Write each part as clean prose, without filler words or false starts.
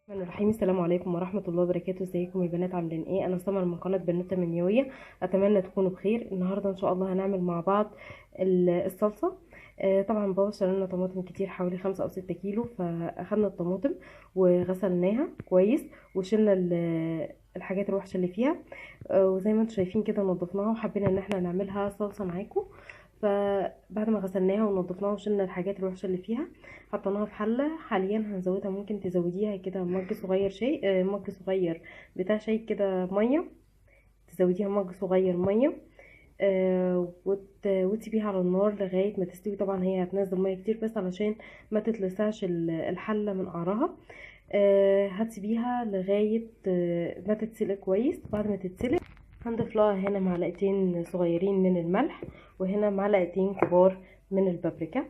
الرحمن الرحيم. السلام عليكم ورحمة الله وبركاته. ازيكم يا بنات، عاملين ايه؟ انا سمر من قناة بنوتة منيوية، اتمنى تكونوا بخير. النهاردة ان شاء الله هنعمل مع بعض الصلصة. طبعا بابا اشترى لنا طماطم كتير، حوالي 5 او 6 كيلو، فاخدنا الطماطم وغسلناها كويس وشلنا الحاجات الوحشة اللي فيها، وزي ما انتم شايفين كده نضفناها وحبينا ان احنا نعملها صلصة معاكم. فبعد ما غسلناها ونضفناها وشلنا الحاجات الوحشة اللي فيها حطيناها في حله. حاليا هنزودها، ممكن تزوديها كده مج صغير شاي، مج صغير بتاع شاي كده مية، تزوديها مج صغير مية، وتسيبيها على النار لغاية ما تستوي. طبعا هي هتنزل مية كتير بس علشان ما تتلسعش الحلة من قعرها. هتسيبيها لغاية ما تتسلق كويس. بعد ما تتسلق هنضيف لها هنا معلقتين صغيرين من الملح، وهنا معلقتين كبار من البابريكا.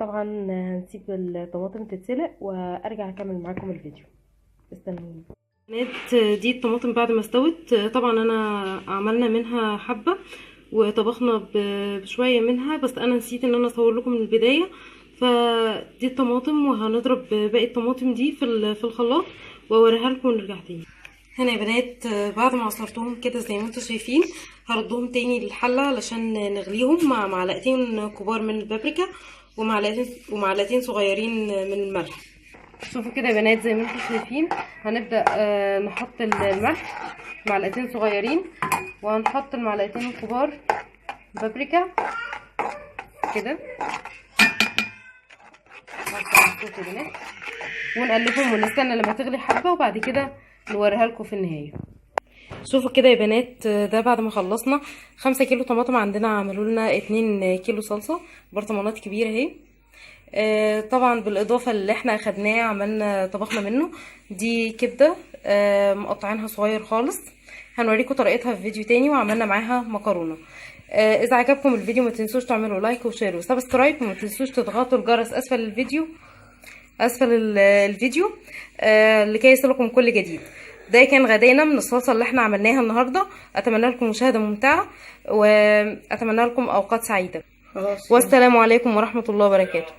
طبعا هنسيب الطماطم تتسلق وارجع اكمل معاكم الفيديو، استنوني. بنات دي الطماطم بعد ما استوت، طبعا انا عملنا منها حبه وطبخنا بشوية منها، بس انا نسيت ان انا اصور لكم من البداية. فدي الطماطم، وهنضرب باقي الطماطم دي في الخلاط واوريها لكم ونرجع تاني. هنا يا بنات بعد ما عصرتهم كده زي ما انتم شايفين هردهم تاني للحله علشان نغليهم مع معلقتين كبار من البابريكا ومعلقتين صغيرين من الملح. شوفوا كده يا بنات زي ما انتم شايفين هنبدا نحط الملح معلقتين صغيرين، وهنحط المعلقتين الكبار بابريكا كده، ونقلبهم ونستنى لما تغلي حبه وبعد كده نوريها لكم في النهاية. شوفوا كده يا بنات، ده بعد ما خلصنا 5 كيلو طماطم عندنا، عملوا لنا 2 كيلو صلصه، برطمانات كبيرة اهي. طبعا بالاضافة اللي احنا اخدناه عملنا طبخنا منه. دي كبده مقطعينها صغير خالص، هنوريكم طريقتها في فيديو تاني، وعملنا معاها مكرونه. اذا عجبكم الفيديو ما تنسوش تعملوا like و share و subscribe، وما تنسوش تضغطوا الجرس اسفل الفيديو لكي يصلكم كل جديد. ده كان غدانا من الصلصه اللي احنا عملناها النهارده. اتمنى لكم مشاهده ممتعة، واتمنى لكم اوقات سعيدة. والسلام عليكم ورحمة الله وبركاته.